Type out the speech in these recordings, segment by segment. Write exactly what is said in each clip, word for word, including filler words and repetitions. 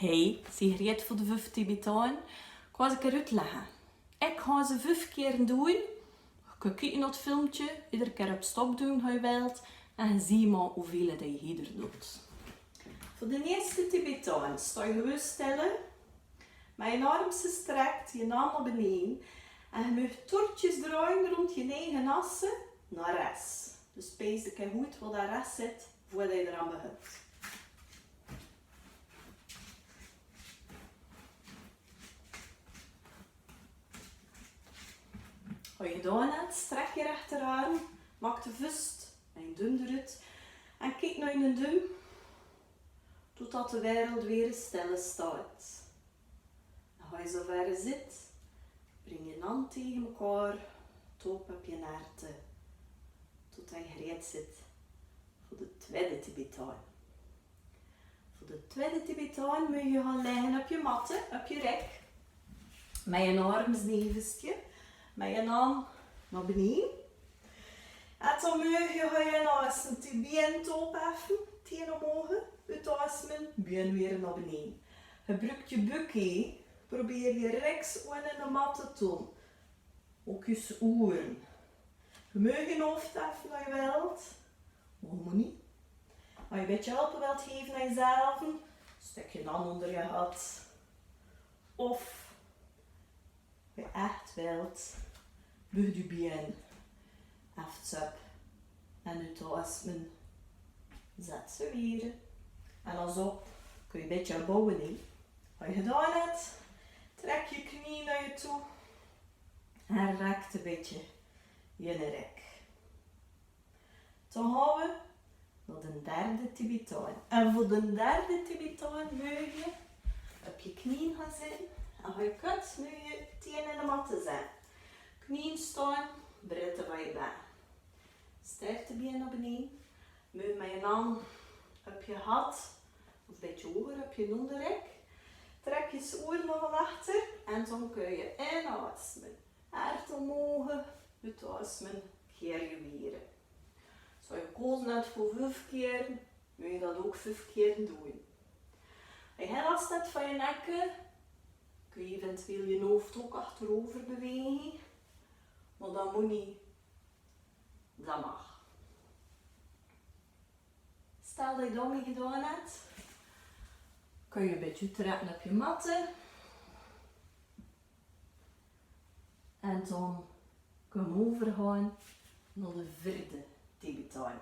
Hei, zie gereid veur de vuf Tibetanen? Kós ik er oetlegge. Ik gaon ze vuf kier doon. Ge kint 't filmke eder kier op stop doon, as ge wilt. En zie mer wieväöl ge hie doot. Veur de ieëste Tibetan, stei ge stèl. Mit dien arms gestrek, dien han nao beneje. En ge moot toertjes dreie rónd dien eige as nao rechts. Dus pees de hoed waal nao rechts zit, veur ge d'r aan begint. As ge gedoon het, strek dien rechterarm, maak de vöst en dum d'roet en kiek nao dien dum, totdat de wereld weer stèl steit. En as ge zoe wier zit, bring dien han tege mekaar, toop op dien hart, totdat ge gereid zit veur de twiede Tibetan. Veur de twiede Tibetan moot ge gaon ligke op dien matte, op dien rek. Mit dien arms naevens dien, mit dien han nao beneje. En dan moot ge gaon inaosemen, dien bien toop heffe, tien omhoog, oetaosemen, bien weer nao beneje. Gebroek dien buk, probeer dien rek ónger de matte te doon. Ouk dien oere. Ge moot dien hoof heffe as ge wilt, mer ge moot neet. As ge e bietje hulp wilt gaeve aan jezelf, stèk dien han ónger dien hart. Of, as ge echt wilt, buug dien bien aaf, zèt en oetaosemen, zèt ze weer. En dan zoe, kóns te e bietje boe, hè. As ge gedoon het, trek dien knie nao dien toe. En rek e bietje dien rek. Dan gaon we nao de derde Tibetan. En veur de derde Tibetan moot ge op dien knie gaon zitte. En as ge kint, moot ge tege de matte zeen. Knie staon, breid dien bein. Sterk dien bein nao beneje. Moot mit dien han op dien hart, of e bietje hooger op dien óngerrek. Trek dien oere nao achter en dan kóns te inaosemen. Hart omhoog, oetaosemen, kier weer. Zoe, ge kóns det veur vuf kier, moot ge det ouk vuf kier doon. As ge last het van dien nekke, kóns te eventueel dien hoof ouk achterover bewege, mer det moot neet. Det maag. Stel det ge det gedoon het, kóns te e bietje trèkke op dien matte. En dan kóns te euver gaon nao de veerde Tibetan.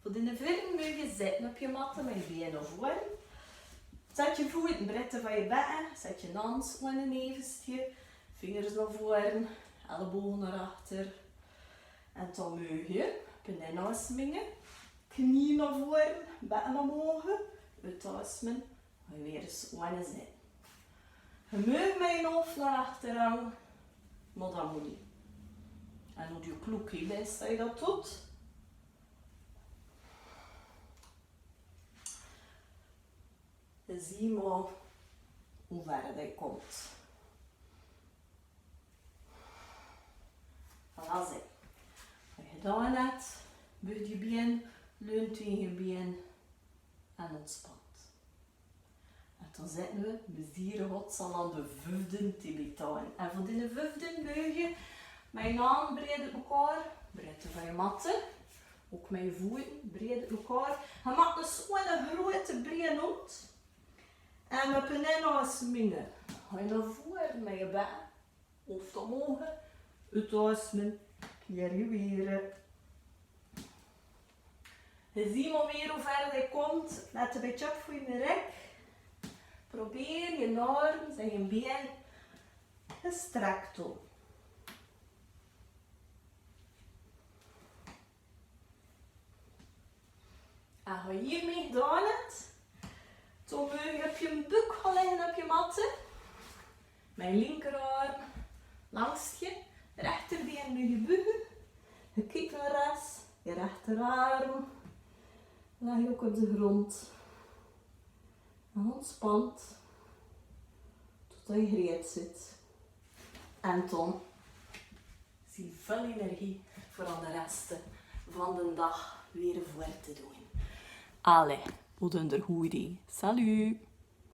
Veur denne veerde moot ge zitte op dien matte mit dien bein nao voren. Zèt dien voet breid van dien bein, zèt dien han ónger dien naevens dien, vingers nao voren, elleboog nao achter. En dan moot ge, op dien inaoseminge, knie nao voren, bein nao ondere, oetaosemen, en weer ins ónger zeen. Ge moot mit dien hoof nao achter, mer det moot neet. En doot uch kloek, hè, bès det ge det doot. Zie mer wie wied ge kómp. Voilà, zoe. As ge gedoon het, buug dien bein, leun dien bein en ontspan. En dan zeen we, we zien ons al aan de vufde Tibetan. En veur denne vufde moot ge mit dien han breid op mekaar, breid van dien matte, ouk mit dien voet breid op mekaar. Ge maakt dus zoe'n groete breie nód. En op dien inaoseminge gaon ge nao voren mit dien bein, hoof omhoog, oetaosemen, kier weer. Zie mer weer wie wied ge kómp, let e bietje op veur dien rek. Probeer dien arms en dien bein gestrek te hawwe. En as ge hie mit gedoon het, dan moot ge op dien buk gaon ligke op dien matte. Mit dien linkerarm langs dien rechterbeen moot ge böge. Ge kiek nao rechts, dien rechterarm. Leg dien ouk op de grond. En ontspan. Totdat ge gereid zeet. En dan zie vull energie veur aan de res van den daag weer veur te doon. Allee, tot d'n derde. Salut!